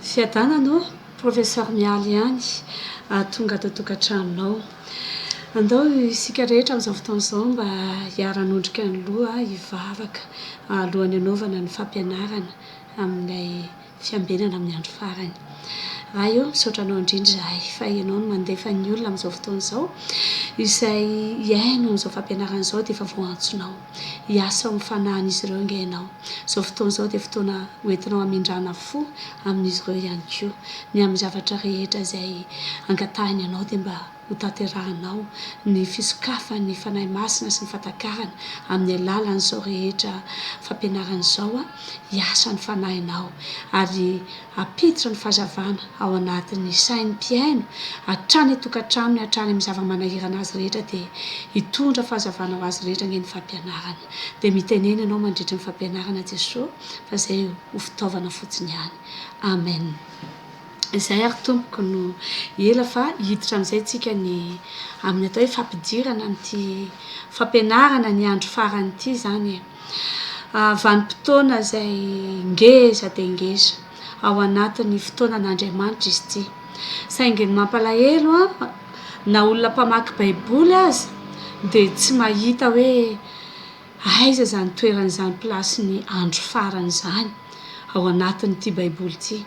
Fiadanana ô, Professeur Mialy ihany tonga ato an-tokantranonao. Andao isika rehetra amin'izao fotoana izao mba hiara-hanondrika ny loha hivavaka alohan'ny hanaovana ny fampianarana amin'ilay fiambenana amin'ny andro farany. Ray ô, misaotra Anao indrindra izahay fa Ianao no mandefa ny olona amin'izao fotoana izao izay hihaino an'izao fampianarana izao dia efa voantsonao. Hiasa ao amin'ny fanahin'izy ireo ange Ianao. Izao fotoana izao dia fotoana ho entinao hamindrana fo amin'izy ireo ihany koa. Ny amin'ny zavatra rehetra izay angatahiny Anao dia mba ho tanterahinao ny fisokafan'ny Fanahy Masina sy ny fatakarana amin'ny alalan'izao rehetra fampianarana izao hiasa ny Fanahinao ary hampiditra ny fahazavana ao anatin'ny sain'ny mpihaino hatrany an-tokantranony hatrany amin'ny zava-manahirana azy rehetra dia hitondra fahazavana ho azy rehetra anie ny fampianarana dia mitenena ianao mandritry ny fampianarana Jesoa fa izay ho fitaovana fotsiny ihany. Amen. Izay ary tompoko no ela fa hiditra amin'izay tsika ny amin'ny atao hoe fampidirana an'ity fampianarana ny andro farany ity izany e. Vanim-potoana izay ngeza dia ngeza ao anatin'ny fotoanan'Andriamanitra izy ity. Saingy ny mampalahelo an, na olona mpamaky baiboly aza dia tsy mahita hoe aiza izany toerana izany place-n'ny andro farany izany ao anatin'ity baiboly ity.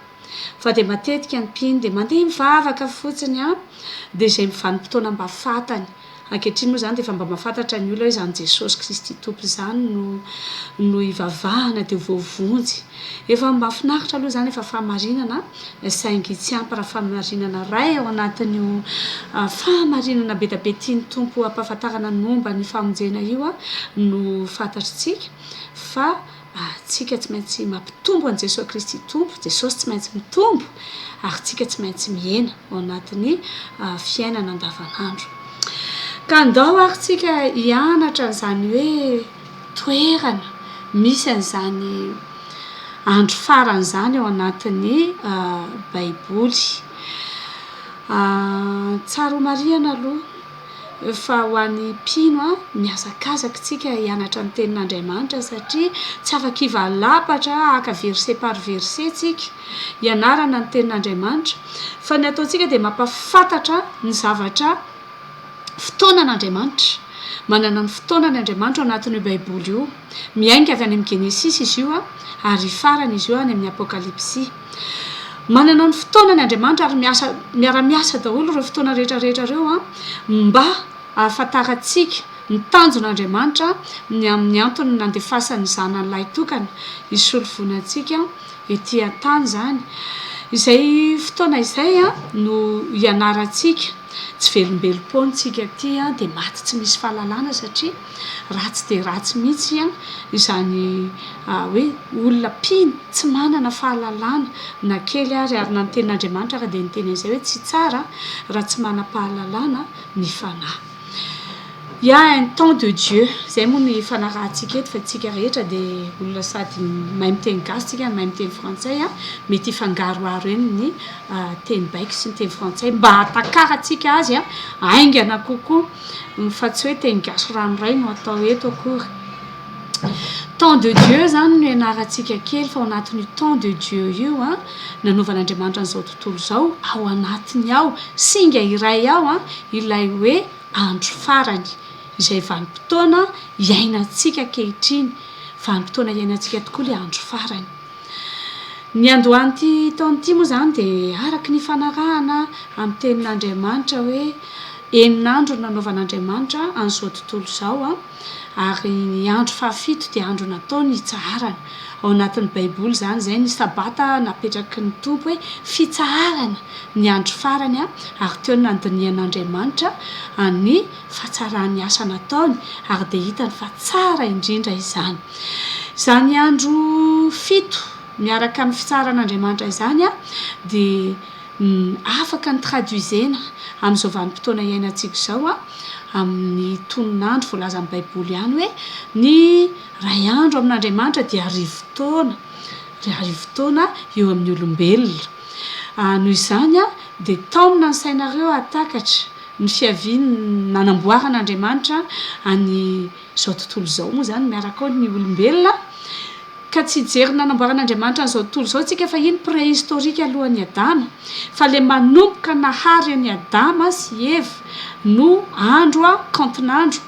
Fa dia matetika ny mpino dia mandeha mivavaka fotsiny an, dia izay vanim-potoana mba fantany. Ankehitriny moa izany dia efa mba mahafantatra ny olona hoe izany Jesosy Kristy Tompo izany no no ivavahana dia voavonjy. Efa mahafinaritra aloha izany efa fahamarinana saingy tsy ampy raha fahamarinana iray ao anatin'io fahamarinana be dia be tian'ny Tompo hampahafantarana ny momba ny famonjena io no fantatritsika fa Tsika tsy maintsy mampitombo an'i Jesoa Kristy Tompo, Jesosy tsy maintsy mitombo ary tsika tsy maintsy mihena ao anatin'ny fiainana andavanandro. Ka andao ary tsika hianatra an'izany hoe toerana misy an'izany andro farany izany ao anatin'ny Baiboly. Tsara ho marihana aloha Fa ho an'ny mpino, mihazakazaka isika hianatra ny Tenin'Andriamanitra satria tsy afaka hivalapatra haka verset par verset isika hianarana ny Tenin'Andriamanitra. Fa ny ataontsika dia mampahafantatra ny zavatra fotoanan'Andriamanitra. Manana ny fotoanany Andriamanitra ao anatin'io Baiboly io. Miainga avy any amin'ny Genesisy izy io ary hifarana izy io any amin'ny Apokalypsy. Manana ny fotoanany Andriamanitra ary miasa, miara-miasa daholo ireo fotoana rehetra rehetra ireo mba hahafantarantsika ny tanjon'Andriamanitra ny amin'ny antony nandefasany ny Zanany lahitokana hisolo voina antsika ety an-tany izany. Izay fotoana izay no hianarantsika, tsy velombelom-poana isika aty dia maty tsy misy fahalalana satria Ratsy dia ratsy mihitsy izany hoe olona mpino tsy manana fahalalana na kely ary, ary na ny tenin'Andriamanitra ary dia niteny an'izay hoe tsy tsara raha tsy manam-pahalalana ny fanahy. Il y a un temps de Dieu, izay moa no ifanarahantsika eto fa isika rehetra dia olona sady mahay miteny gasy isika no mahay miteny frantsay, mety hifangaroharo eny ny teny baiko sy ny teny frantsay mba hahatakarantsika azy haingana kokoa. Fa tsy hoe teny gasy ranoray no atao eto akory. Temps de Dieu izany no ianarantsika kely fa ao anatin'io temps de Dieu io an, nanaovan'Andriamanitra an'izao tontolo izao, ao anatiny ao, singa iray ao an, ilay hoe andro farany, izay vanim-potoana iainantsika ankehitriny, vanim-potoana iainantsika tokoa ilay andro farany. Ny andohan'ity taona ity moa izany dia araka ny ifanarahana amin'ny tenin'Andriamanitra hoe enina andro no nanaovan'Andriamanitra an'izao tontolo izao ary ny andro fahafito dia andro nataony hitsaharana. Ao anatin'ny baiboly izany izay ny sabata napetraky ny Tompo hoe fitsaharana ny andro farany ary teo no nandinihan'Andriamanitra ny fahatsaran'ny asa nataony ary dia hitany fa tsara indrindra izany. Izany andro fito miaraka amin'ny fitsaharan'Andriamanitra izany dia afaka ny traduisena amin'izao vanim-potoana iainantsika izao amin'ny tonon'andro voalazan'ny Baiboly ihany hoe ny iray andro amin'Andriamanitra dia arivo taona, arivo taona eo amin'ny olombelona. Noho izany dia taomina ny sainareo hahatakatra ny fiaviany nanamboaran'Andriamanitra an'i izao tontolo izao moa izany miaraka ao ny olombelona. Ka tsy hijery ny nanamboaran'Andriamanitra an'izao tontolo izao tsika fa iny préhistorique alohan'i Adama, fa le manomboka nahary an'i Adama sy Eva no andro kaontin'andro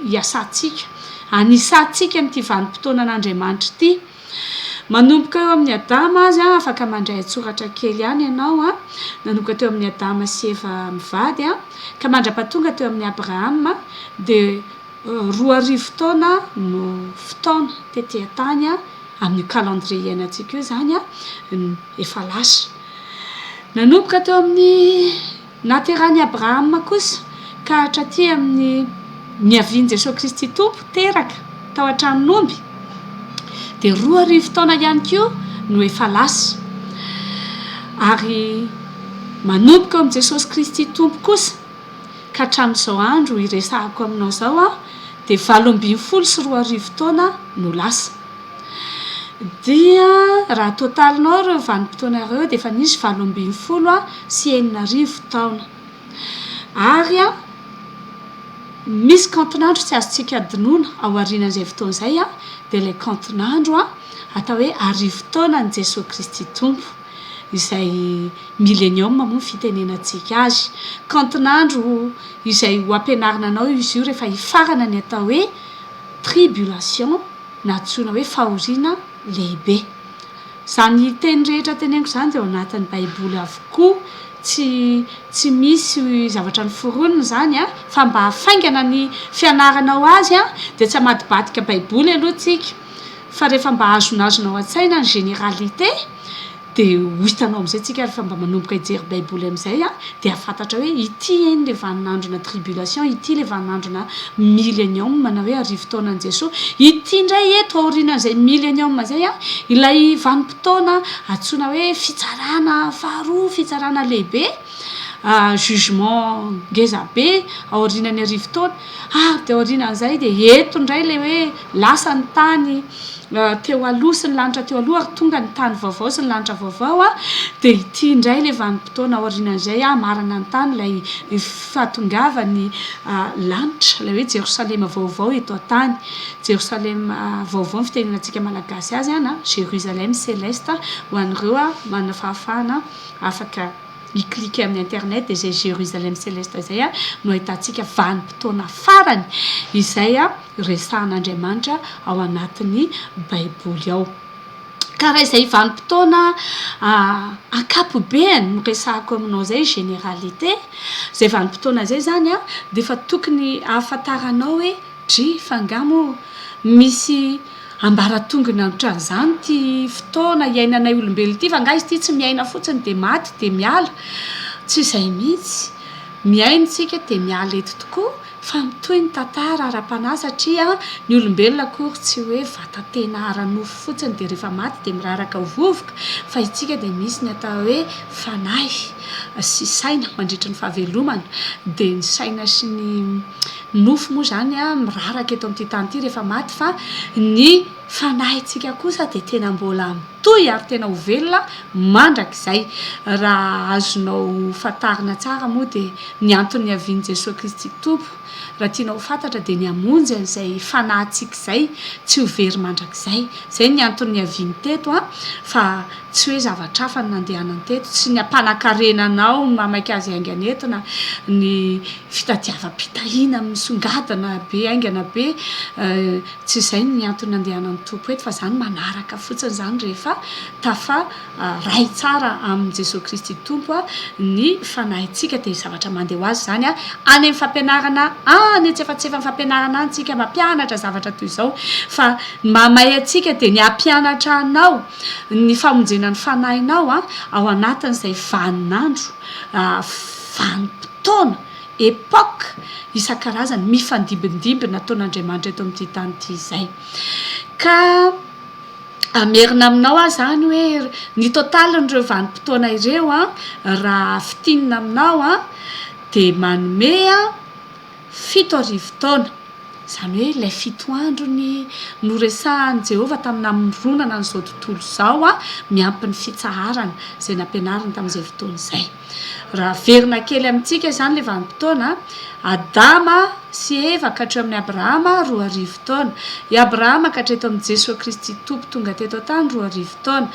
iasantsika, anisantsika amin'ity vanim-potoanan'Andriamanitra ity. Manomboka eo amin'i Adama azy, afaka mandray an-tsoratra kely ihany ianao, nanomboka teo amin'i Adama sy Eva mivady ka mandra-pahatonga teo amin'i Abrahama dia 2000 taona no fotoana tety an-tany amin'io calendrier iainantsika io izany efa lasa. Nanomboka teo amin'ny nahaterahan'i Abrahama kosa ka hatraty amin'ny niavian'i Jesoa Kristy Tompo teraka tao an-tranon'omby dia 2000 taona ihany koa no efa lasa. Ary manomboka eo amin'i Jesosy Kristy Tompo kosa ka hatramin'izao andro iresahako aminao izao aho dia 2018 taona no lasa. Dia raha totalinao ireo vanim-potoana ireo dia efa nisy 6018 taona. Ary misy kaontin'andro tsy azontsika adinoina ao aorianan'izay fotoana izay dia ilay kaontin'andro atao hoe arivo taonan'i Jesoa Kristy Tompo. izay millenium moa ny fitenenantsika azy. Kaontin'andro izay ho ampianarina anao izy io rehefa hifarana ny atao hoe tribulation na antsoina hoe fahoriana lehibe. Izany teny rehetra teneniko izany dia ao anatin'ny baiboly avokoa, tsy tsy misy zavatra noforonina izany an, fa mba hahafaingana ny fianaranao azy an, dia tsy hamadibadika baiboly aloha tsika. Fa rehefa mba azonazonao an-tsaina ny généralité dia ho hitanao amin'izay tsika rehefa mba manomboka hijery baiboly amin'izay an, dia hahafantatra hoe ity eny ilay vaninandrona tribulation, ity ilay vaninandrona millenium na hoe arivo taonan'i Jesoa, ity indray eto aorianan'izay millenium izay an, ilay vanim-potoana antsoina hoe fitsarana faharoa, fitsarana lehibe, jugement ngeza be aorianan'ny arivo taona, ary dia aorianan'izay dia eto indray ilay hoe lasa ny tany teo aloha sy ny lanitra teo aloha ary tonga ny tany vaovao sy ny lanitra vaovao, dia ity indray ilay vanim-potoana aorianan'izay hamarana ny tany ilay fahatongavan'ny lanitra, ilay hoe Jerosalema vaovao eto an-tany, Jerosalema vaovao ny fitenenantsika malagasy azy na Jérusalem céleste ho an'ireo manana fahafahana afaka hi-cliquer amin'ny internet dia izay Jérusalem Céleste izay no ahitantsika vanim-potoana farany izay resahan'Andriamanitra ao anatin'ny Baiboly ao. Ka raha izay vanim-potoana ankapobeany no resahako aminao izay, généralité, izay vanim-potoana izay izany dia efa tokony ahafantaranao hoe Dry, fa angaha moa misy ambaratongona otran'izany ity fotoana iainanay olombelona ity, fa angaha izy ity tsy miaina fotsiny dia maty dia miala? Tsy izay mihitsy, miaina isika dia miala eto tokoa fa mitohy ny tantara ara-panahy satria ny olombelona akory tsy hoe vatan-tena ara-nofo fotsiny dia rehefa maty dia miraraka ho vovoka fa isika dia misy ny atao hoe fanahy sy saina mandritry ny fahavelomana dia ny saina sy ny Nofo moa izany miraraka eto amin'ity tany ity rehefa maty fa ny fanahintsika kosa dia tena mbola mitohy ary tena ho velona mandrakizay. Raha azonao fantarina tsara moa dia ny antony niavian'i Jesoa Kristy Tompo raha tianao ho fantatra dia ny hamonjy an'izay fanahintsika izay tsy ho very mandrakizay. Izay ny antony niaviany teto fa Tsy hoe zavatra hafa no nandehanany teto, tsy ny hampanakarena anao no mahamaika azy haingana eto na ny fitadiavam-pitahiana misongadina be haingana be, tsy izay ny antony nandehanan'ny Tompo eto fa izany manaraka fotsiny izany rehefa tafa ray tsara amin'i Jesoa Kristy Tompo ny fanahintsika dia zavatra mandeha ho azy izany any amin'ny fampianarana any antsefatsefan'ny fampianarana any tsika mampianatra zavatra toy izao fa ny mahamay antsika dia ny hampianatra anao Ny famonjena ny fanahinao ao anatin'izay vaninandro, vanim-potoana, époque, isan-karazany mifandimbindimby nataon'Andriamanitra eto amin'ity tany ity izay. Ka hamerina aminao aho izany hoe ny totalin'ireo vanim-potoana ireo raha fintinina aminao dia manome 7000 taona. Izany hoe ilay fito androny noresahan'i Jehovah tamin'ny namoronana an'izao tontolo izao, miampy ny fitsaharana izay nampianariny tamin'izay fotoana izay. Raha averina kely amintsika izany ilay vanim-potoana, Adama sy Eva ka hatreo amin'i Abrahama, 2000 taona. I Abrahama ka hatreto amin'i Jesoa Kristy Tompo tonga teto an-tany, 2000 taona.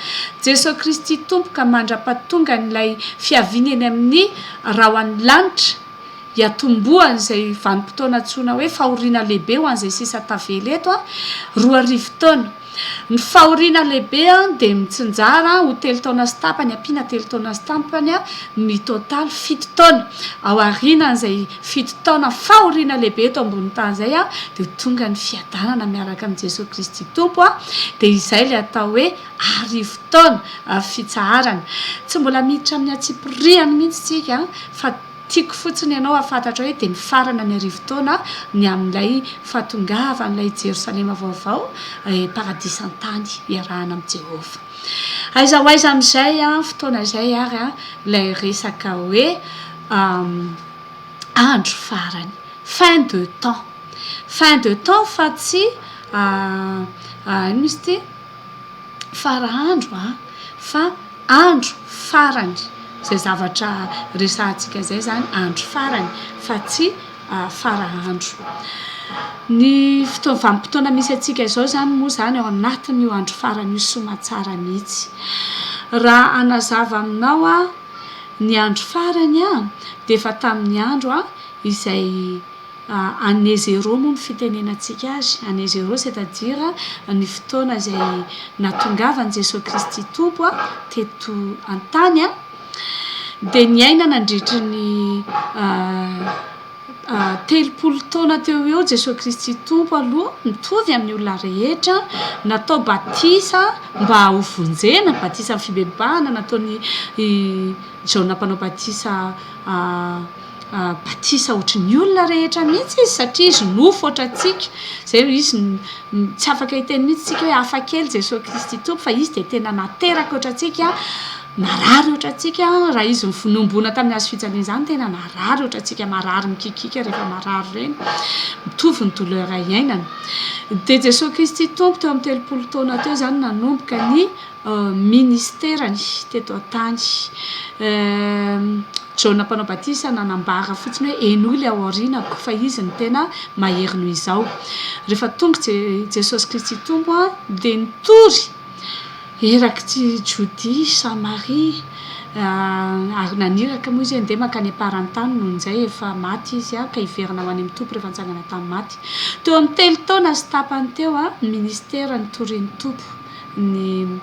Jesoa Kristy Tompo ka mandra-pahatongan'ilay fiaviany eny amin'ny rahon'ny lanitra, hiatombohan'izay vanim-potoana antsoina hoe fahoriana lehibe ho an'izay sisa tavela eto, 2000 taona. Ny fahoriana lehibe dia mitsinjara ho telo taona sy tapany ampiana telo taona sy tampany, mitotaly fito taona. Ao aorianan'izay fito taona fahoriana lehibe eto ambonin'ny tany izay dia ho tonga ny fiadanana miaraka amin'i Jesoa Kristy Tompo, dia izay ilay atao hoe arivo taona fitsaharana. Tsy mbola miditra amin'ny antsipiriany mihitsy isika fa Tiako fotsiny ianao hahafantatra hoe dia mifarana ny arivotaona ny amin'ilay fahatongavan'ilay Jerosalema vaovao, paradisa an-tany iarahana amin'i Jehovah. Aiza ho aiza amin'izay fotoana izay ary ilay resaka hoe andro farany, fin de temps. Fin de temps fa tsy inona izy ity? Fara andro an, fa andro farany, izay zavatra resahantsika izay izany andro farany fa tsy fara andro. Ny fotoa- vanim-potoana misy antsika izao izany moa izany ao anatin'io andro farany io soamatsara mihitsy. Raha hanazava aminao aho ny andro farany an, dia efa tamin'ny andro an izay Année zéro moa ny fitenenantsika azy, année zéro c'est à dire ny fotoana izay nahatongavan'i Jesoa Kristy Tompo teto an-tany dia niaina nandritry ny 30 taona teo ho eo Jesoa Kristy Tompo aloha mitovy amin'ny olona rehetra, natao batisa mba ho vonjena, batisan'ny fibebahana nataon'i Jaona mpanao batisa batisa ohatry ny olona rehetra mihitsy izy satria izy nofo ohatrantsika, izay hoy izy tsy afaka hiteny mihitsy isika hoe hafa kely Jesoa Kristy Tompo fa izy dia tena nateraka ohatrantsika, narary ohatrantsika, raha izy nohomboana tamin'ny hazo fijaliana izany tena narary ohatrantsika marary mikikiaka rehefa marary ireny, mitovy ny douleur iainana. Dia Jesoa Kristy Tompo teo amin'ny 30 taona teo izany nanomboka ny ministerany teto an-tany. Jaona Mpanao Batisa nanambara fotsiny hoe henoy ilay ao aorianako fa izy no tena mahery noho izaho. Rehefa tonga Jesosy Kristy Tompo dia nitory erak'i Jodia, Samaria ary naniraka moa izy hoe ndeha mankany am-paran'ny tany noho izay efa maty izy ka hiverina ho any amin'ny Tompo rehefa nitsangana tamin'ny maty. Teo amin'ny telo taona sy tapany teo ny ministera nitorian'ny Tompo. ny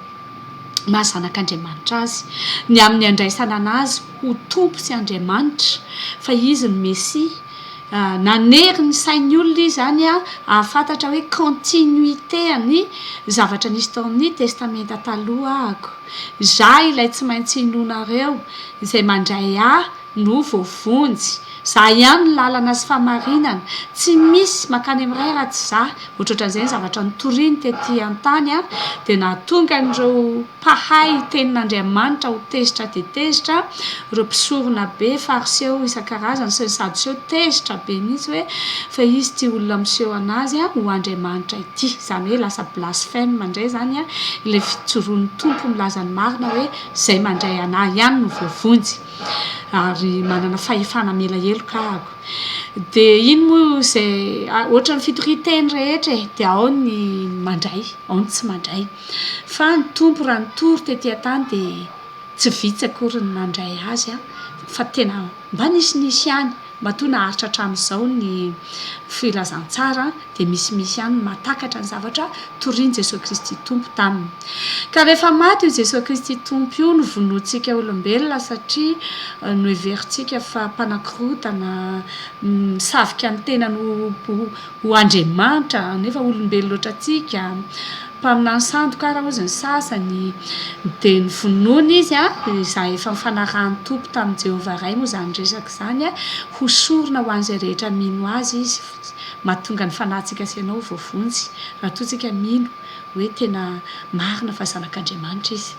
maha zanak'Andriamanitra azy, ny amin'ny handraisana an'Azy ho Tompo sy Andriamanitra, fa Izy no Mesia. Nanery ny sain'ny olona Izy izany hahafantatra hoe continuité ny zavatra nisy tao amin'ny Testamenta Taloha ahako. Izaho ilay tsy maintsy inoanareo, izay mandray Ahy no voavonjy. Za ihany ny lalana sy fahamarinana. Tsy misy mankany amin'ny Ray raha tsy za. Ohatrohatran'izay ny zavatra notoriny tety an-tany dia nahatonga an'ireo mpahay tenin'Andriamanitra ho tezitra dia tezitra, ireo mpisorona be, fariseo isan-karazany sy ny sadoseo tezitra be mihitsy hoe fa izy ity olona miseho an'azy ho Andriamanitra ity. Izany hoe lasa blasphème indray izany ilay fijoroan'ny Tompo milaza ny marina hoe izay mandray an'ahy ihany no voavonjy. ary manana fahefana hamela heloka ahako. Dia iny moa izay ohatran'ny fitorian-teny rehetra e, dia ao ny mandray, ao ny tsy mandray. Fa ny Tompo raha nitory tety an-tany dia tsy vitsy akory ny nandray Azy fa tena mba nisinisy ihany. Matoa naharitra hatramin'izao ny filazantsara dia misimisy ihany ny mahatakatra ny zavatra torian'i Jesoa Kristy Tompo taminy. Ka rehefa maty io Jesoa Kristy Tompo io novonointsika olombelona satria noheverintsika fa mpanakorontana, misavika ny tenany ho ho Andriamanitra nefa olombelona ohatrantsika, mpaminany sandoka ara hozy ny sasany, dia novonoina izy an, izay efa nifanarahan'ny Tompo tamin'i Jehovah Ray moa izany resaka izany an, ho sorona ho an'izay rehetra mino Azy izy, mahatonga ny fanahintsika sy ianao ho voavonjy raha toa tsika mino hoe tena marina fa zanak'Andriamanitra izy.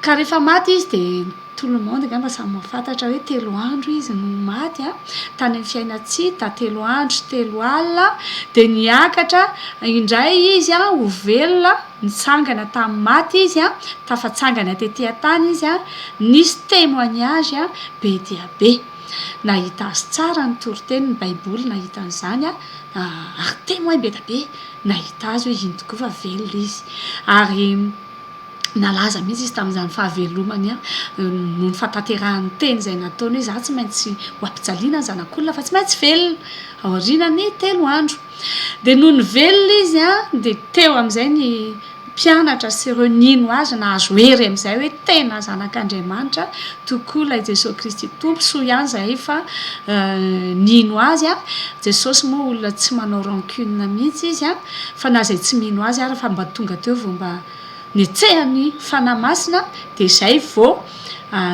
Ka rehefa maty izy dia. Tout le monde angamba samy mahafantatra hoe telo andro izy no maty an, tany amin'ny fiainan-tsy hita, telo andro sy telo alina, dia niakatra indray izy an, ho velona, nitsangana tamin'ny maty izy an, tafatsangana tety an-tany izy an, nisy témoignage be dia be. Nahita azy tsara ny toriteny, ny baiboly nahita an'izany ary témoin be dia be nahita azy hoe iny tokoa fa velona izy. Ary nalaza mihitsy izy tamin'izany fahavelomany noho ny fahatanterahan'ny teny izay nataony hoe izaho tsy maintsy ho ampijaliana ny zanak'olona fa tsy maintsy velona aorianan'ny telo andro. Dia nony velona izy dia teo amin'izay ny mpianatra sy ireo nino azy nahazo hery amin'izay hoe tena zanak'Andriamanitra tokoa ilay Jesoa Kristy Tompo. Soa ihany izahay fa nino azy. Jesosy moa olona tsy manao rancune mihitsy izy fa na izay tsy mino azy ary fa mba tonga teo vao mba Netsehan'ny Fanahy Masina dia izay vao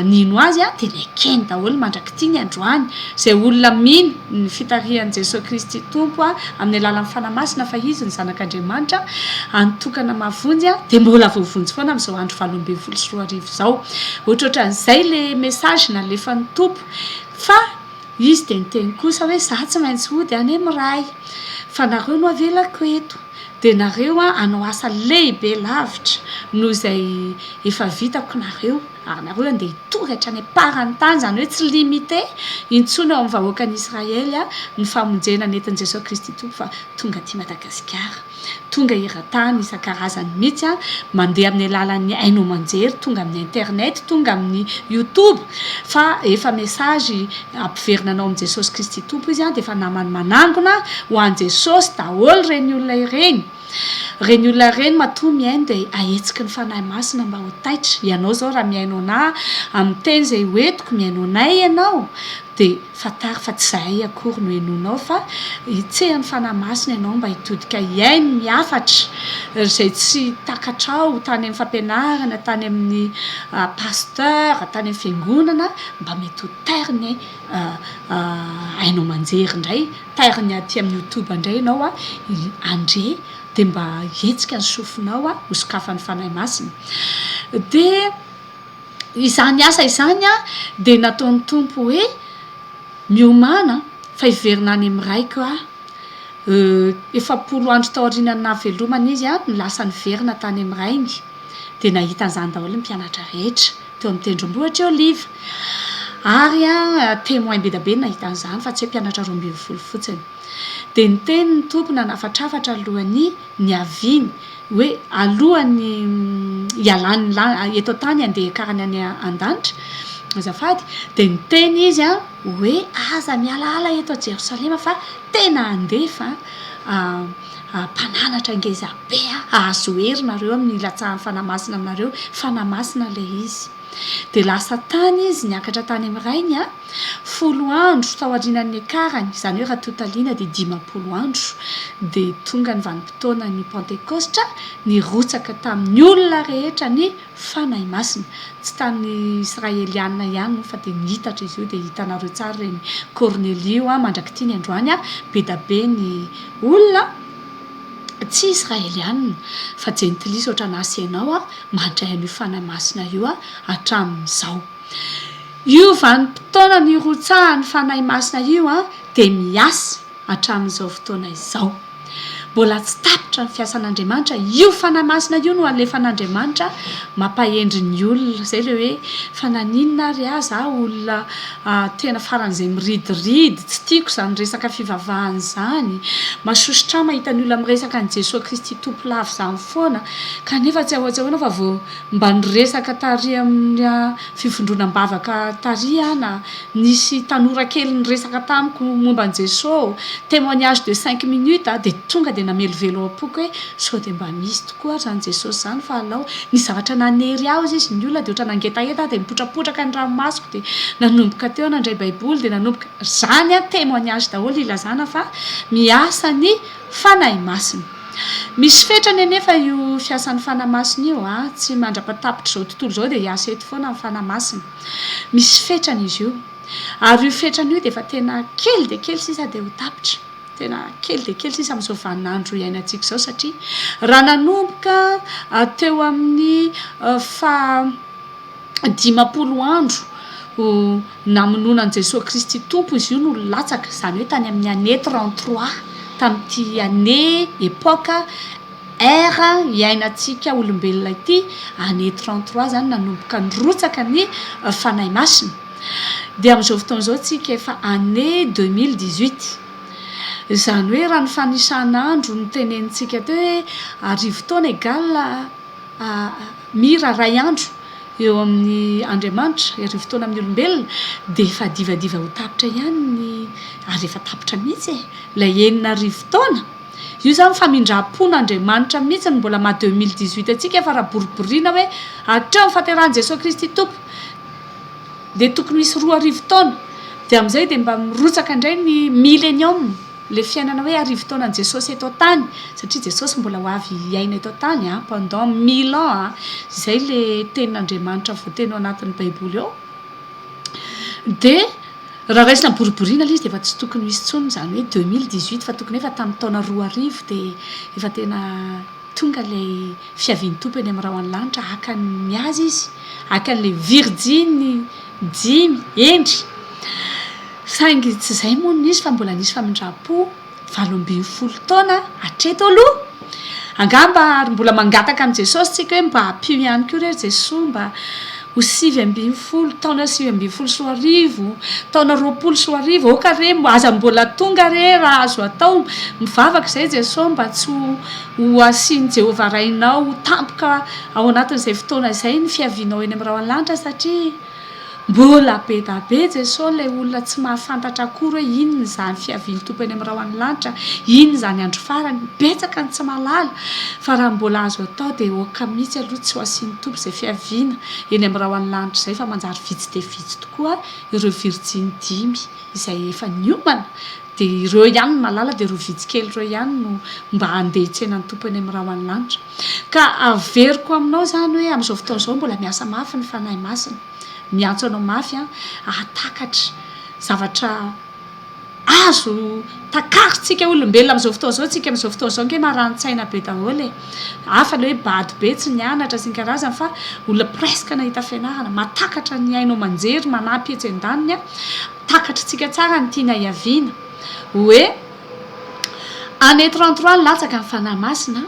nino Azy dia nekeny daholo mandrak'ity ny androany. Izay olona mino ny fitarihan'i Jesoa Kristy Tompo amin'ny alalan'ny Fanahy Masina fa Izy no Zanak'Andriamanitra hany tokana mahavonjy dia mbola voavonjy foana amin'izao andro 2018 izao. Ohatrohatran'izay ilay message nalefan'ny Tompo fa Izy dia niteny kosa hoe, Izaho tsy maintsy hody any amin'ny Ray, fa nareo no avelako eto, dia nareo hanao asa lehibe lavitra noho izay efa vitako nareo, ary nareo handeha hitory hatrany am-paran'ny tany, izany hoe tsy limité intsony ao amin'ny vahoakan'i Israely ny famonjena nentin'i Jesoa Kristy Tompo fa tonga aty Madagasikara. Tonga eran-tany isan-karazany mihitsy an, mandeha amin'ny alalan'ny haino aman-jery, tonga amin'ny internet, tonga amin'ny youtube, fa efa message hampiverina anao amin'i Jesosy Kristy Tompo izy an, dia efa namany manangona ho an'i Jesosy daholo ireny olona ireny. Ireny olona ireny matoa mihaino dia ahetsiky ny Fanahy Masina mba ho taitra. Ianao izao raha mihaino anah amin'ny teny izay hoentiko, mihaino anay ianao dia Fantaro fa tsy izahay akory no henoinao fa hitsehan'ny Fanahy Masina ianao mba hitodika hihaino ny hafatra izay tsy takatrao tany amin'ny fampianarana, tany amin'ny pasteur, tany amin'ny fiangonana, mba mety ho tairiny haino aman-jery indray, tairiny aty amin'ny youtube indray ianao handre dia mba hihetsika ny sofinao hosokafan'ny Fanahy Masina. Dia. Izany asa izany dia nataon'ny Tompo hoe, Miomàna, fa hiverina any amin'ny Raiko aho. 40 andro taorian'ny nahavelomany Izy no lasa niverina tany amin'ny Rainy. Dia nahita an'izany daholo ny mpianatra rehetra, teo amin'ny tendrombohitr'i Oliva. Ary témoin be dia be no nahita an'izany, fa tsy hoe mpianatra 12 fotsiny. Dia niteny ny Tompo nanafatrafatra alohan'ny niaviany, hoe alohan'ny hialany eto an-tany handeha hiakarany any an-danitra, azafady, dia niteny Izy hoe aza mialaala eto Jerosalema fa tena handefa mpananatra ngeza be hahazo hery nareo amin'ny hilatsahan'ny Fanahy Masina aminareo, Fanahy Masina ilay izy. Dia lasa tany izy, niakatra tany amin'ny rainy, folo andro tao aorianan'ny niakarany, izany hoe raha totaliana dia 50 andro, dia tonga ny vanim-potoanan'ny Pantekostra, nirotsaka tamin'ny olona rehetra ny Fanahy Masina. Tsy tamin'ny Israeliana ihany moa fa dia nitatra izy io, dia hitanareo tsara ireny Kornelio mandrak'ity ny androany, be dia be ny olona tsy Israeliana fa jentilisa ohatranà sy ianao, mandray an'io Fanahy Masina io hatramin'izao. Io vanim-potoana nirotsahan'ny Fanahy Masina io dia miasa hatramin'izao fotoana izao. Mbola tsy tapitra ny fiasan'Andriamanitra, io Fanahy Masina io no alefan'Andriamanitra mampahendry ny olona. Izay ilay hoe fa naninona ary aho za olona tena faran'izay miridiridy, tsy tiako izany resaka fivavahana izany, masosotra ahy mahita ny olona miresaka an'i Jesoa Kristy Tompo lava izany foana. Kanefa tsy ahoan-tsy ahoana fa vao mba niresaka tary amin'ny fivondronam-bavaka tary aho na nisy tanora kely niresaka tamiko momba an'i Jesoa, témoignage de cinq minutes dia tonga dia namelovelo ao am-poko hoe sao dia mba misy tokoa ary izany Jesosy izany fa alao. Nisy zavatra nanery ahy hozy izy, ny olona dia ohatran'ny nangetaheta aho dia nipotrapotraka ny ranomasoko dia nanomboka teo aho nandray baiboly dia nanomboka, izany an témoignage daholo ilazana fa miasa ny Fanahy Masina. Misy fetrany anefa io fiasan'ny Fanahy Masina io a, tsy mandra-patapitr'izao tontolo izao dia hiasa eto foana ny Fanahy Masina. Misy fetrany izy io. Ary io fetrany io dia efa tena kely dia kely sisa dia ho tapitra. Tena kely dia kely sisa amin'izao vaninandro iainantsika izao satria raha nanomboka teo amin'ny faha 50 andro namonoana an'i Jesoa Kristy Tompo izy io no latsaka, izany hoe tany amin'ny année 33, tamin'ity année, époque, ère iainantsika olombelona ity, année 33 izany nanomboka nirotsaka ny Fanahy Masina. Dia amin'izao fotoana izao tsika efa année 2018. Izany hoe raha ny fanisan'andro notenenintsika teo hoe arivo taona égale mira iray andro eo amin'ny Andriamanitra, arivo taona amin'ny olombelona, dia efa divadiva ho tapitra ihany ny, ary efa tapitra mihitsy e, ilay 6000 taona. Io izany famindram-pon'Andriamanitra mihitsy no mbola maha 2018 antsika fa raha boriboriana hoe hatreo ny fahaterahan'i Jesoa Kristy Tompo dia tokony hisy 2000 taona, dia amin'izay dia mba mirotsaka indray ny millenium. Ilay fiainana hoe arivo taona an'i Jesosy eto an-tany, satria Jesosy mbola ho avy hiaina eto an-tany an, pendant mille ans an, izay ilay tenin'Andriamanitra voateny ao anatin'ny baiboly ao, dia raha raisina boriboriana ilay izy dia efa tsy tokony ho hisy intsony izany hoe 2018 fa tokony efa tamin'ny taona 2000 dia efa tena Tonga ilay fiavian'ny Tompo eny amin'ny rahon'ny lanitra haka ny azy izy, haka an'ilay virjiny dimy hendry. Saingy tsy izay moa no nisy fa mbola nisy famindram-po 18 taona hatreto aloha. Angamba ary mbola mangataka amin'i Jesosy tsika hoe mba ampio ihany koa re ry Jesoa mba ho 19, taona 2019, taona 2020, aoka re aza mbola tonga re raha azo atao, mivavaka izay Jesoa mba tsy ho Ho asian'i Jehovah Rainao ho tampoka ao anatin'izay fotoana izay ny fiavianao eny amin'ny rahon'ny lanitra, satria mbola be da be Jesosy ilay olona tsy mahafantatra akory hoe inona izany fiavian'ny Tompo eny amin'ny rahon'ny lanitra, inona izany andro farany. Betsaka ny tsy mahalala, fa raha mbola azo atao dia aoka mihitsy aloha tsy ho asian'ny Tompo izay fiaviana eny amin'ny rahon'ny lanitra izay, fa manjary vitsy dia vitsy tokoa ireo virjiny dimy izay efa niomana Dia ireo ihany no mahalala, dia ireo vitsy kely ireo ihany no mba handeha hitsena ny Tompo eny amin'ny rahon'ny lanitra. Ka averiko aminao izany hoe amin'izao fotoana izao mbola miasa mafy ny Fanahy Masina. Miantso anao mafy an, hahatakatra zavatra azo takarintsika olombelona amin'izao fotoana izao. Tsika amin'izao fotoana izao ange marani-tsaina be daholo e. Hafa ilay hoe bado be tsy nianatra sy ny karazany fa olona presque nahita fianarana, mahatakatra ny haino aman-jery, manampy etsy an-daniny an. Takatritsika tsara ny tiana hiaviana, hoe année 33 nilatsaka ny Fanahy Masina,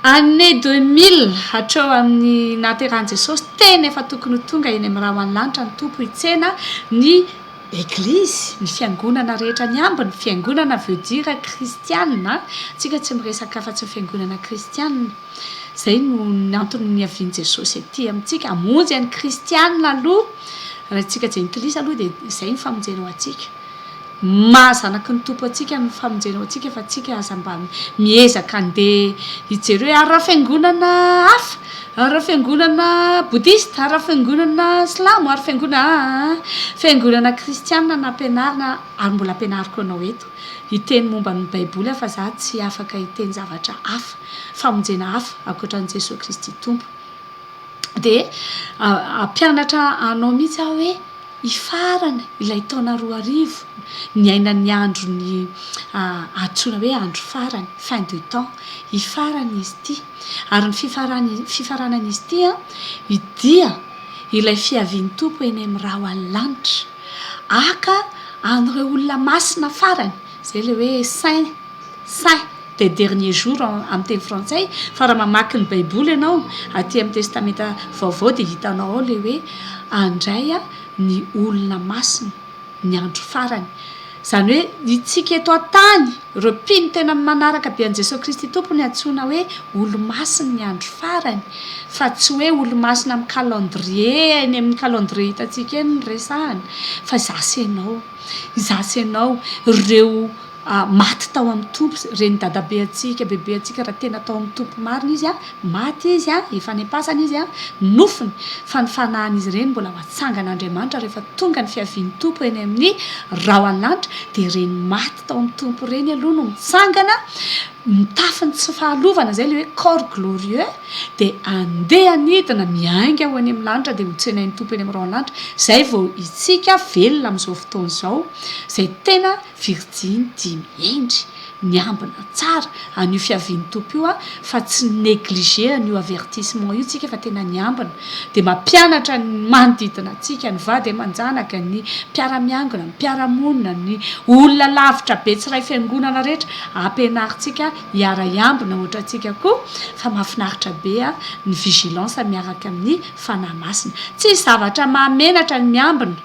année 2000 hatreo amin'ny nahaterahan'i Jesosy, tena efa tokony ho tonga eny amin'ny rahon'ny lanitra ny Tompo hitsena ny Eglizy, ny fiangonana rehetra ny ambiny, fiangonana veut dire kristiana, tsika tsy miresaka afa-tsy ny fiangonana kristiana. Izay no antony niavian'i Jesosy ety amintsika, hamonjy an'ny kristiana aloha, raha isika jentilisa aloha dia izay ny famonjena ho antsika. Maha zanaky ny Tompo antsika ny famonjena ho antsika fa tsika aza mba miezaka handeha hijery hoe ary raha fiangonana hafa, ary raha fiangonana bodista, ary raha fiangonana silamo, ary fiangonana aa, fiangonana kristiana nampianarina ary mbola ampianariko anao eto hiteny momba ny baiboly aho fa za tsy afaka hiteny zavatra hafa. famonjena hafa ankoatra an'i Jesoa Kristy Tompo. Dia hampianatra anao mihitsy aho hoe hifarana ilay taona 2000 niainan'ny andron'ny antsoina hoe andro farany, fin de temps, hifarana izy ity. Ary ny fifarany fifaranan'izy ity dia ilay fiavian'ny Tompo eny amin'ny rahon'ny lanitra haka an'ireo olona masina farany, izay ilay hoe saint. Saint des derniers jours amin'ny teny frantsay, fa raha mamaky ny baiboly ianao aty amin'ny testamenta vaovao dia hitanao ao ilay hoe handray ny olona masina ny andro farany. Izany hoe itsika eto an-tany, ireo mpino tena manaraka be an'i Jesoa Kristy Tompo no antsoina hoe olo-masin'ny andro farany, fa tsy hoe olo-masina amin'ny calendrier, eny amin'ny calendrier hitantsika eny no resahana, fa izaho sy ianao, izaho sy ianao, ireo maty tao amin'ny Tompo, ireny dadabe antsika, bebe antsika raha tena tao amin'ny Tompo marina izy, maty izy, efa any am-pasana izy, nofony, fa ny fanahin'izy ireny mbola ho atsangan'Andriamanitra rehefa tonga ny fiavian'ny Tompo eny amin'ny rahona lanitra, dia ireny maty tao amin'ny Tompo ireny aloha no mitsangana, mitafy ny tsy fahalovana, izay ilay hoe corps glorieux, dia andeha hanidina, miainga ho any amin'ny lanitra, dia ho tsenain'ny Tompo eny amin'ny rahona lanitra, izay vao isika velona amin'izao fotoana izao, izay tena Virjiny dimy hendry, niambina tsara an'io fiavian'ny Tompo io fa tsy ni-negliger an'io avertissement io tsika fa tena niambina. Dia mampianatra ny manodidina antsika, ny vady aman-janaka, ny mpiara-miangona, ny mpiara-monina, ny olona lavitra be tsy iray fiangonana rehetra, ampianarintsika hiara-hiambina ohatrantsika koa fa mahafinaritra be ny vigilance miaraka amin'ny Fanahy Masina. Tsisy zavatra mahamenatra ny miambina.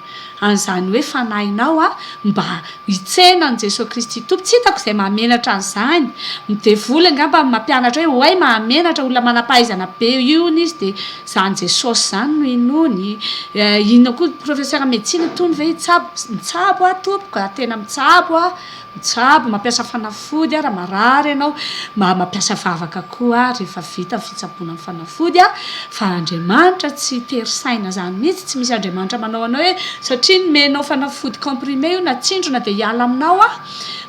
an'izany hoe fanahinao mba hitsena an'i Jesoa Kristy Tompo. Tsy hitako izay mahamenatra an'izany. Ny devoly angamba no mampianatra hoe oay mahamenatra, olona manam-pahaizana be io hono izy dia izany Jesosy izany no inoany. Inona koa, professeur médecine itony ve hitsabo? Mitsabo aho tompoko a, tena mitsabo aho. Mitsabo, mampiasa fanafody raha marary ianao, mba mampiasa vavaka koa rehefa vita ny fitsaboana amin'ny fanafody fa Andriamanitra tsy tery saina izany mihitsy, tsy misy Andriamanitra manao anao hoe satria nomenao fanafody comprimé io na tsindrona dia hiala aminao aho,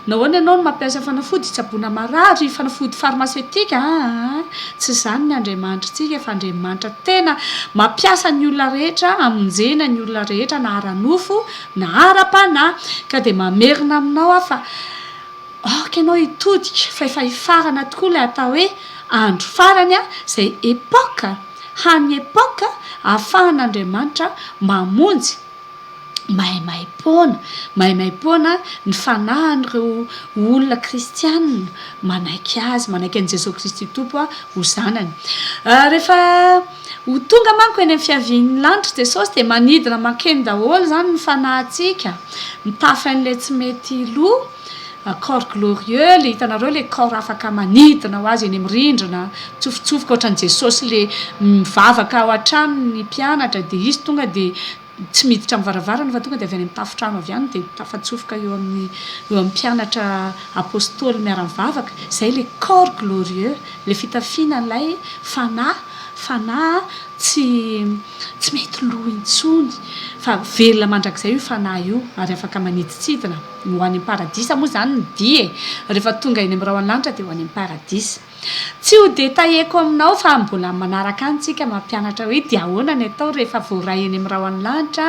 nahoana ianao no mampiasa fanafody hitsaboana marary, fanafody pharmaceutique aa, tsy izany ny Andriamanitritsika fa Andriamanitra tena mampiasa ny olona rehetra hamonjena ny olona rehetra na ara-nofo na ara-panahy, ka dia mamerina aminao aho fa aoka ianao hitodika fa efa hifarana tokoa ilay atao hoe andro farany izay époque, hany époque ahafahan'Andriamanitra mamonjy maimaim-poana, maimaim-poana ny fanahin'ireo olona kristiana manaiky Azy, manaiky an'i Jesoa Kristy Tompo ho zanany. Rehefa Ho tonga manko eny amin'ny fiavian'ny lanitra Jesosy dia manidina mankeny daholo izany ny fanahintsika, mitafy an'ilay tsy mety lo, corps glorieux, ilay hitanareo ilay corps afaka manidina ho azy eny amin'ny rindrina, mitsofotsofoka ohatran'i Jesosy ilay mivavaka ao an-tranony ny mpianatra dia izy tonga dia tsy miditra amin'ny varavarana fa tonga dia avy any amin'ny tafontrano avy any dia tafatsofoka eo amin'ny eo amin'ny mpianatra apostoly miara-mivavaka, izay ilay corps glorieux, ilay fitafiana an'ilay fanahy, fanahy tsy tsy mety lo intsony fa velona mandrakizay io fanahy io ary afaka manidintsidina ho any amin'ny paradisa moa izany ny dia e, rehefa tonga eny amin'ny rahona lanitra dia ho any amin'ny paradisa. Tsy ho detailleko aminao fa mbola manaraka any tsika mampianatra hoe dia ahoana ny atao rehefa voaray eny amin'ny rahon'ny lanitra,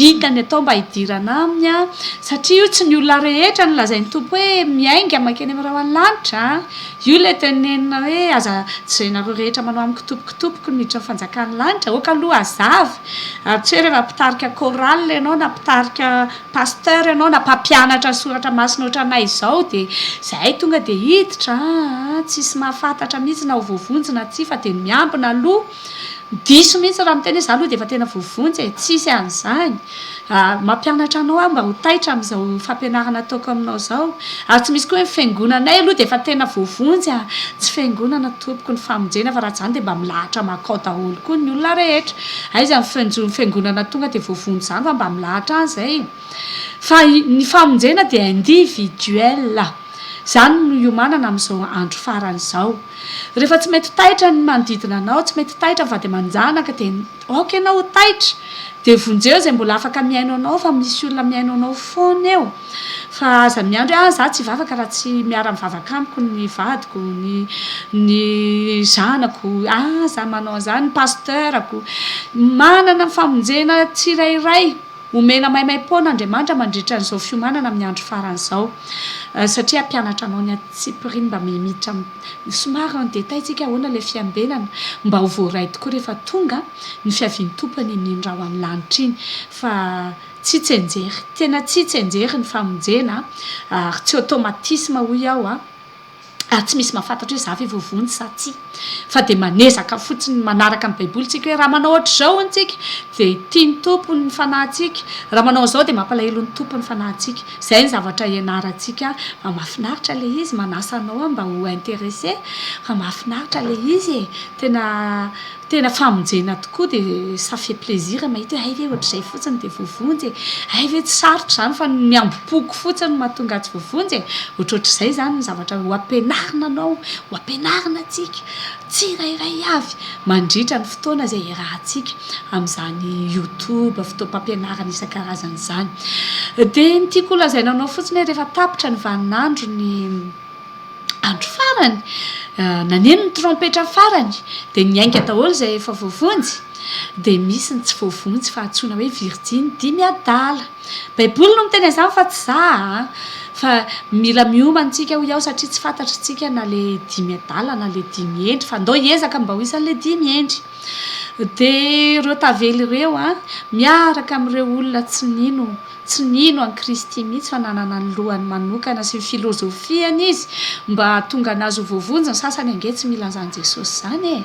inona ny atao mba hidirana aminy an, satria io tsy ny olona rehetra no lazain'ny Tompo hoe miainga mankeny amin'ny rahon'ny lanitra an, io ilay tenenina hoe aza tsy izay nareo rehetra manao amiko tompoko tompoko no miditra amin'ny fanjakan'ny lanitra, aoka aloha hazava, ary tsy hoe rehefa mpitarika chorale ianao na mpitarika Pasteur ianao na mpampianatra soratra masina ohatranay izao dia izahay tonga dia hiditra aa, tsisy mahafantatra mihitsy na ho voavonjy na tsia fa dia ny miambina aloha, diso mihitsy raha miteny hoe za aloha dia efa tena voavonjy e, tsisy an'izany, mampianatra anao aho mba ho taitra amin'izao fampianarana ataoko aminao izao, ary tsy misy koa hoe ny fiangonanay aloha dia efa tena voavonjy a, tsy fiangonana tompoko ny famonjena fa raha tsy izany dia mba milahatra mankao daholo koa ny olona rehetra. Aiza ny fenjo ny fiangonana tonga dia voavonjy izany fa mba milahatra any izay e. Fa ny famonjena dia individuel. Izany no iomanana amin'izao andro farany izao. Rehefa tsy mety taitra ny manodidina anao, tsy mety taitra ny vady aman-janaka dia aoka ianao ho taitra. Dia vonjeo izay mbola afaka mihaino anao fa misy olona mihaino anao foana eo. Fa aza miandry hoe ah za tsy hivavaka raha tsy miara mivavaka amiko ny vadiko, ny ny zanako, aza manao an'izany, ny pasteur-ko. Manana ny famonjena tsirairay omena maimaimpoana Andriamanitra mandritra an'izao fiomanana amin'ny andro farany izao. Satria hampianatra anao ny antsipiriany mba miditra somary en détail tsika ahoana ilay fiambenana mba ho voaray tokoa rehefa tonga ny fiavian'ny Tompo any amin'iny rahona lanitra iny. Fa Tsy tsianjery, tena tsy tsianjery ny famonjena ary tsy automatisme hoy aho a, ary tsy misy mahafantatra hoe za ve voavonjy sa tsia, fa dia manezaka fotsiny manaraka ny baiboly tsika hoe raha manao ohatr'izao hono tsika dia tian'ny Tompo ny fanahintsika, raha manao an'izao dia mampalahelo ny Tompo ny fanahintsika, izay ny zavatra ianarantsika, fa mahafinaritra ilay izy, manasa anao aho mba ho intéressé fa mahafinaritra ilay izy e, tena Tena famonjena tokoa dia ça fait plaisir mahita hoe hay ve ohatr'izay fotsiny dia voavonjy e! Hay ve tsy sarotra izany fa ny hambom-poko fotsiny no mahatonga ahy tsy voavonjy e! Ohatrohatr'izay izany ny zavatra ho ampianarina anao, ho ampianarina antsika tsirairay avy mandritra ny fotoana izay iarahantsika amin'izany youtube, fotoam-pampianarana isan-karazany izany. Dia ny tiako holazaina anao fotsiny hoe rehefa tapitra ny vaninandro ny. andro farany, naneno ny trompetra farany, dia niainga daholo izay efa voavonjy, dia misy ny tsy voavonjy fa antsoina hoe virjiny dimy adala. Baiboly no miteny an'izany fa tsy za a! Fa mila miomana tsika hoy aho satria tsy fantatritsika na le dimy adala na le dimy hendry fa ndao hiezaka mba ho isan'le dimy hendry. Dia ireo tavela ireo an, miaraka amin'ireo olona tsy nino, tsy nino an'i Kristy mihitsy fa nanana ny lohany manokana sy ny filozofiany izy mba hahatonga an'azy ho voavonjy, ny sasany ange tsy mila an'izany Jesosy izany e!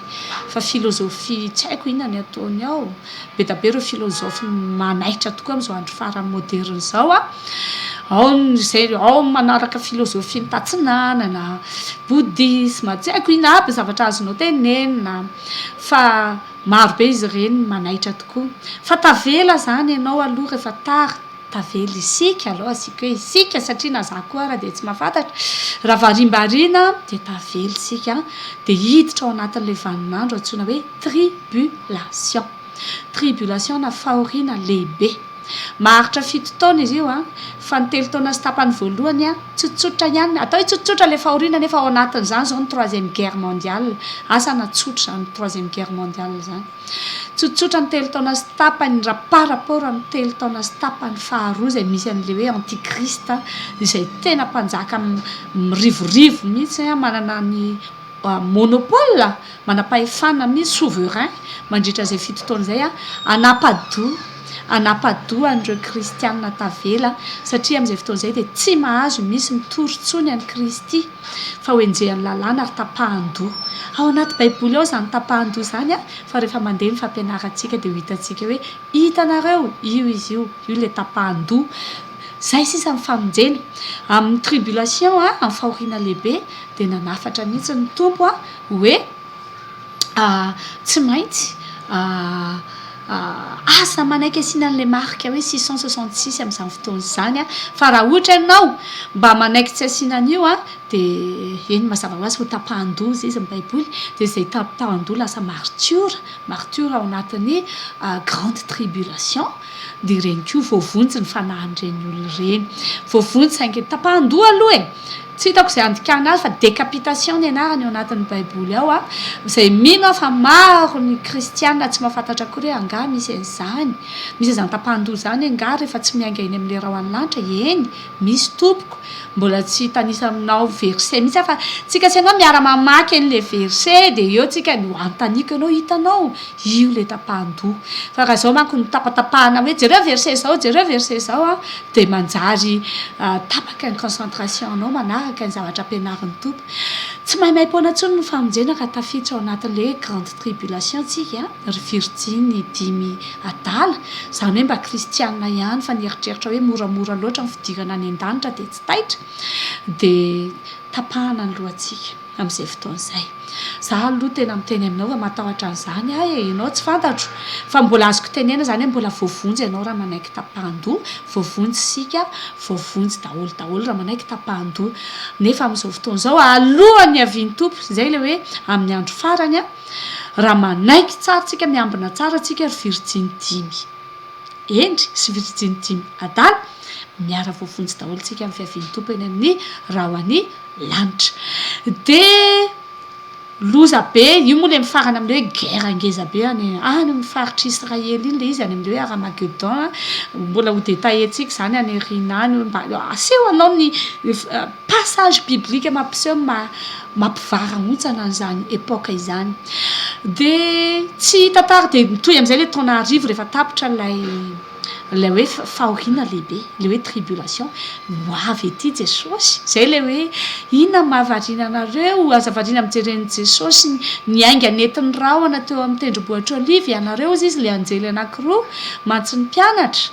Fa filozofia tsy haiko inona ny ataony ao, be da be ireo filozofy manaitra tokoa amin'izao andro farany moderina izao an! Ao ny izay, ao ny manaraka filozofia ny tatsinanana, bouddhisme, tsy haiko inona aby ny zavatra azonao tenenina. Fa maro be izy ireny manaitra tokoa. Fa tavela zany ianao aloha rehefa tara, tavela isika aloha asiako hoe isika satria na za koa ara dia tsy mahafantatra, raha varimbariana dia tavela isika dia hiditra ao anatin'ilay vaninandro antsoina hoe tribulation. Tribulation na fahoriana lehibe. Maharitra fito taona izy io an, fa ny telo taona sy tapany voalohany an, tsotsotra ihany, atao hoe tsotsotra ilay fahoriana nefa ao anatin'izany izao ny troisième guerre mondiale, asa na tsotra izany troisième guerre mondiale izany. Tsotsotra ny telo taona sy tapany raha par rapport amin'ny telo taona sy tapany faharoa izay misy an'ilay hoe antichrist izay tena mpanjaka mirivorivo mihitsy an, manana ny monopole, manam-pahefana mihitsy, souverain, mandritra izay fito taona izay, hanapa-doha, hanapa-doha an'ireo kristiana tavela, satria amin'izay fotoana izay dia tsy mahazo misy mitory intsony an'i Kristy, fa ho enjehan'ny lalàna ary tapahan-doha. Ao anaty Baiboly ao izany tapahan-doha izany, fa rehefa mandeha ny fampianarantsika dia ho hitantsika hoe hitanareo, io izy io, io ilay tapahan-doha. Izay sisa ny famonjena. Amin'ny tribulation, amin'ny fahoriana lehibe, dia nanafatra mihitsy ny Tompo hoe tsy maintsy aza manaiky asiana an'ilay marika hoe 666 amin'izany fotoana izany fa raha ohatra ianao mba manaiky tsy asiana an'io dia eny mazava ho azy ho tapahan-doha hozy izy ny Baiboly dia izay tapahan-doha lasa martiora, martiora ao anatin'ny grande tribulation. Dia ireny koa voavonjy ny fanahin'ireny olona ireny. Voavonjy saingy tapahan-doha aloha e! Tsy hitako izay handikana azy fa décapitation ny anarany ao anatin'ny baiboly ao a! Izay mino aho fa maro ny kristiana tsy mahafantatra akory hoe angaha misy an'izany? Misy an'izany tapahan-doha izany angaha rehefa tsy miainga eny amin'ilay rahona lanitra? Eny, misy tompoko. Mbola tsy hitanisa aminao verset mihitsy aho fa tsika sy ianao miara mamaky an'ilay verset dia eo tsika no anontaniako ianao hitanao io ilay tapahan-doha. Fa raha izao manko no tapatapahana hoe jereo verset izao, jereo verset izao an, dia manjary tapaka ny concentration-nao manaraka ny zavatra ampianarin'ny Tompo. Tsy maimaim-poana intsony ny famonjena raha tafiditra ao anatin'ilay hoe grande tribulation tsika ry virjiny dimy adala, izany hoe mba kristiana ihany fa nieritreritra hoe moramora loatra ny fidirana any an-danitra dia tsy taitra, dia tapahana ny lohantsika amin'izay fotoana izay. Za aloha tena miteny aminao fa matahotra an'izany aho e, ianao tsy fantatro fa mbola azoko tenena izany hoe mbola voavonjy ianao raha manaiky tapahan-doha, voavonjy isika, voavonjy daholo daholo raha manaiky tapahan-doha. Nefa amin'izao fotoana izao alohan'ny hiavian'ny Tompo, izay ilay hoe amin'ny andro farany an, Raha manaiky tsara tsika, miambina tsara tsika ry virijiny dimy hendry sy virijiny dimy adala, miara voavonjy daholo tsika amin'ny fiavian'ny Tompo eny amin'ny rahon'ny lanitra. Dia loza be, io moa ilay mifarana amin'ilay hoe guerre ngeza be any any amin'ny faritr'i Israely iny ilay izy, any amin'ilay hoe Haramagedon, mbola ho detailler-tsika izany any aoriana any, mba aseho anao ny passage biblique mampiseho ny maha mampivarahontsana an'izany époque izany. Dia tsy hita tary dia mitohy amin'izay ilay taona arivo rehefa tapitra ilay ilay hoe fahoriana lehibe, ilay hoe tribulation. Ho avy ety Jesosy. Izay ilay hoe inona no mahavariana anareo? Aza variana mijery an'i Jesosy niainga nentin'ny rahona teo amin'ny tendrombohitra Oliva ianareo, hozy izy ilay anjely anankiroa mantsy ny mpianatra.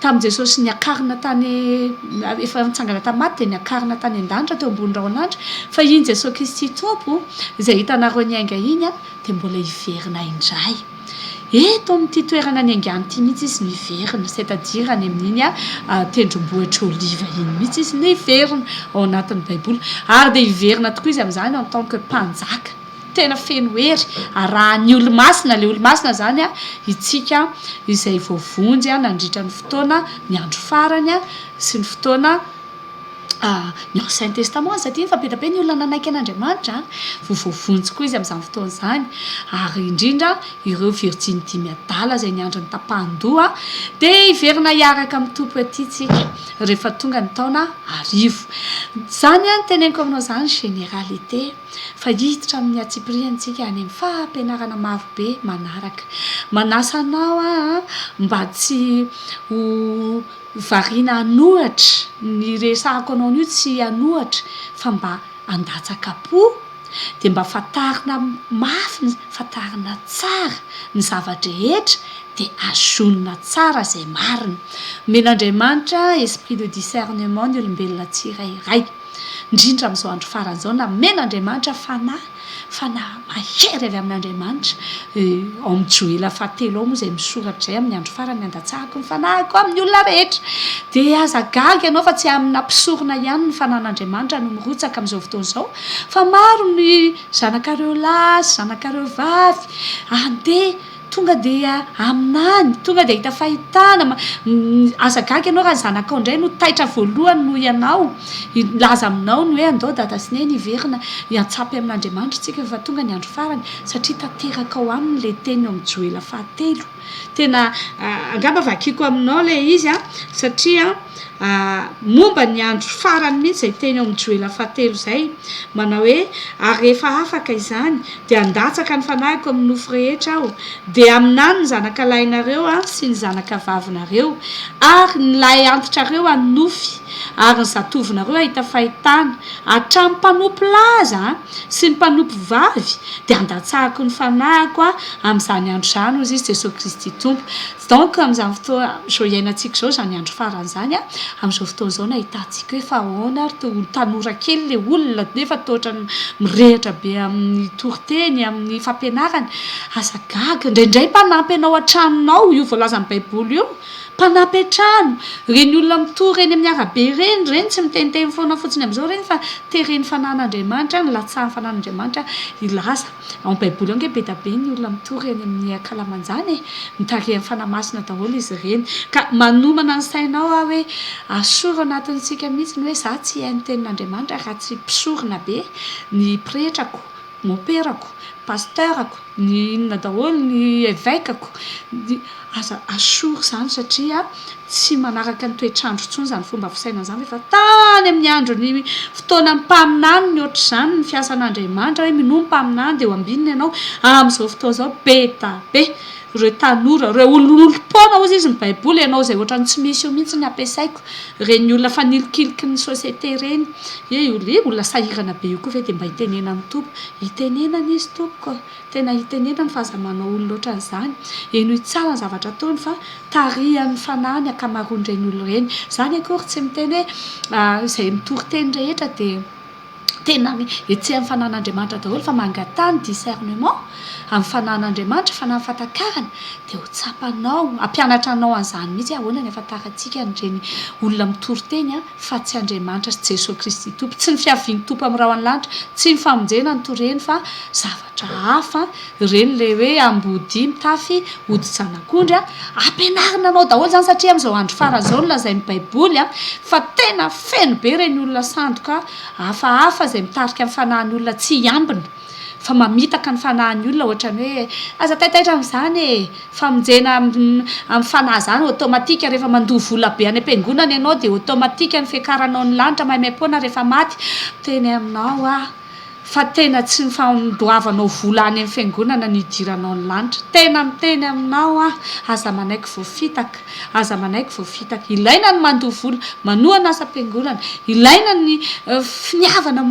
Tamin'i Jesosy niakarina tany, efa nitsangana tamin'ny maty dia niakarina tany an-danitra teo ambony rahon'andry, fa iny Jesosy Kristy Tompo izay hitanareo niainga iny dia mbola hiverina indray. Eto amin'ity toerana niaingany ity mihitsy Izy no hiverina, c'est à dire any amin'iny tendrombohitr'i Oliva iny mihitsy Izy no hiverina ao anatin'ny Baiboly. Ary dia hiverina tokoa Izy amin'izany en tant que Mpanjaka. Tena feno hery arahan'ny olomasina, ilay olomasina izany itsika izay voavonjy nandritra ny fotoana ny andro farany sy ny fotoana. Ny Ancien Testament aza adino fa be dia be ny olona nanaiky an'Andriamanitra, vao voavonjy koa izy amin'izany fotoana izany, ary indrindra ireo virjiny dimy adala izay niandry ny tapahan-doha, dia hiverina hiaraka amin'ny Tompo aty tsika rehefa tonga ny taona arivo. Izany an, teneniko aminao izany généralité, fa hiditra amin'ny antsipiriany tsika any amin'ny fampianarana maro be manaraka. Manasa anao aho mba tsy ho Variana hanohatra, ny resahako anao an'io tsy hanohatra fa mba handatsaka am-po, dia mba fantarina mafy, fantarina tsara ny zava-drehetra dia azonina tsara izay marina. Omen'Andriamanitra esprit de discernement ny olombelona tsirairay. Indrindra amin'izao andro farany izao, namen'Andriamanitra fanahy, fanahy mahery avy amin'Andriamanitra. Ao amin'ny Joela fahatelo ao moa izay misoratra izay, amin'ny andro farany handatsahako ny fanahiko amin'ny olona rehetra. Dia aza gaga ianao fa tsy amina mpisorona ihany ny fanan'Andriamanitra no mirotsaka amin'izao fotoana izao, fa maro ny zanakareo lahy sy zanakareo vavy handeha Tonga dia haminany, tonga dia hahita fahitana, aza gaga ianao raha ny zanakao indray no taitra voalohany noho ianao, hilaza aminao ny hoe andao dada sy neny hiverina hiantsapy amin'Andriamanitra isika fa tonga ny andro farany, satria tanteraka ao aminy ilay teny ao amin'ny Joela fahatelo. Tena angamba vakiko aminao ilay izy an, satria Momba ny andro farany mihitsy izay teny ao amin'ny Joela fahatelo izay, manao hoe, Ary rehefa afaka izany, dia handatsaka ny fanahiko amin'ny nofo rehetra Aho, dia haminany ny zanakalahinareo sy ny zanakavavinareo, ary ny lahy antitrareo hanonofy, ary ny zatovonareo hahita fahitana, hatramin'ny mpanompo lahy aza sy ny mpanompo vavy, dia handatsahako ny fanahiko amin'izany andro izany, hoy Izy, Jesoa Kristy Tompo. Donc amin'izany fotoana izao iainantsika izao, izany andro farany izany an, amin'izao fotoana izao no ahitantsika hoe fa ahoana ary toa tanora kely ilay olona nefa toa ohatran'ny mirehitra be amin'ny toriteny, amin'ny fampianarana. Aza gaga, indraindray mpanampy anao an-tranonao io voalazan'ny baiboly io, mpanampy an-trano, ireny olona mitory eny amin'ny arabe ireny, ireny tsy miteniteny foana fotsiny amin'izao ireny fa teren'ny fanan'Andriamanitra, nilatsahan'ny fanan'Andriamanitra hilaza. Ao amin'ny baiboly ao ange be da be ny olona mitory eny amin'ny ankalamanjana e! Mitarihan'ny Fanahy Masina daholo izy ireny. Ka manomana ny sainao aho hoe asoro anatintsika mihitsy ny hoe za tsy hihaino tenin'Andriamanitra raha tsy mpisorona be ny pretrako, momperako, pasteur-ko, ny inona daholo, ny evêque-ko. Aza asoro izany satria tsy manaraka ny toetr'andro intsony izany fomba fisainana izany fa efa tany amin'ny andron'ny fotoanan'ny mpaminany ny ohatr'izany ny fiasan'Andriamanitra hoe minoa ny mpaminany dia ho ambinina ianao. Amin'izao fotoana izao be da be ireo tanora, ireo ololom-poana hozy izy ny baiboly, ianao izay ohatran'ny tsy misy io mihitsy ny ampiasaiko, ireny olona fanilikiliky ny société ireny, he olona sahirana be io koa ve dia mba hitenenan'ny Tompo, hitenenana izy tompoko. Tena itenenany fa aza manao olona ohatran'izany. Henoy tsara ny zavatra ataony fa tarihan'ny fanahy ny ankamaroan'ireny olona ireny. Izany akory tsy miteny hoe izay mitory teny rehetra dia tena hetsehan'ny fanan'Andriamanitra daholo fa mangataha ny discernement amin'ny fanan'Andriamanitra, fanahy fahatakarana dia ho tsapanao, hampianatra anao an'izany mihitsy hoe ahoana ny ahafantarantsika an'ireny olona mitory teny fa tsy Andriamanitra sy Jesoa Kristy Tompo. Tsy ny fiavian'ny Tompo amin'ny rahon'ny lanitra, tsy ny famonjena no toreny fa zavatra hafa, ireny ilay hoe ambodia mitafy hodi-janak'ondry, ampianarina anao daholo izany satria amin'izao andro farany izao no lazain'ny baiboly fa tena feno be ireny olona sandoka hafahafa izay mitarika ny fanahin'ny olona tsy hiambina. fa mamitaka ny fanahin'ny olona ohatran'ny hoe aza taitaitra amin'izany e! famonjena amin'ny fanahy izany automatique rehefa mandoa vola be any am-piangonana ianao dia automatique ny fiakaranao ny lanitra maimaim-poana rehefa maty, miteny aminao aho fa tena tsy ny fandoavanao vola any amin'ny fiangonana no hidiranao ny lanitra, tena miteny aminao aho aza manaiky voafitaka. Aza manaiky voafitaka. Ilaina ny mandoa vola, manohana asam-piangonana. Ilaina ny finiavana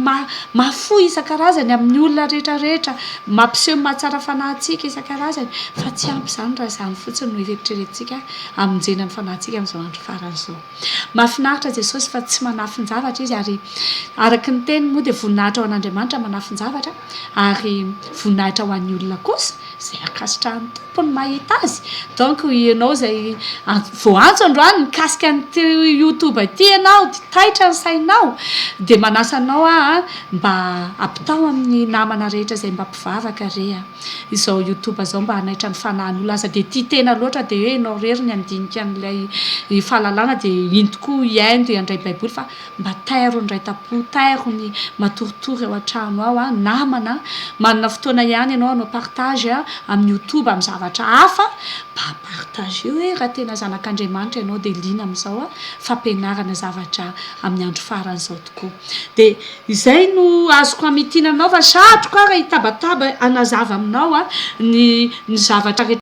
mahafoy isan-karazany amin'ny olona rehetra rehetra, mampiseho ny mahatsara fanahy antsika isan-karazany. Fa tsy ampy izany raha izany fotsiny no eritreretintsika hamonjena ny fanahintsika amin'izao andro farany izao. Mahafinaritra Jesosy fa tsy manafin-javatra Izy ary araka ny teniny moa dia voninahitra ho an'Andriamanitra manafin-javatra. manafin-javatra ary voninahitra ho an'ny olona kosa izay ankasitrahan'ny Tompo ny mahita azy. Donc ianao izay voaantso androany mikasika an'ity youtube ity ianao, taitra ny sainao dia manasa anao aho mba ampitao amin'ny namana rehetra izay mba mpivavaka re a. Izao youtube izao mba hanaitra ny fanahin'olona. Aza dia tia tena loatra dia hoe ianao irery ny handinika an'ilay fahalalana dia iny tokoa hihaino dia handray baiboly fa Mba tairo ny raitapo, tairo ny matoritory ao an-trano ao an, namana, manana fotoana ihany ianao hanao partage amin'ny youtube amin'ny zavatra hafa, mba partageo hoe raha tena zanak'Andriamanitra ianao dia liana amin'izao fampianarana zavatra amin'ny andro farany izao tokoa. Dia izay no azoko hamintinana anao fa satriko ary hitabataba hanazava aminao ny ny zavatra rehetra.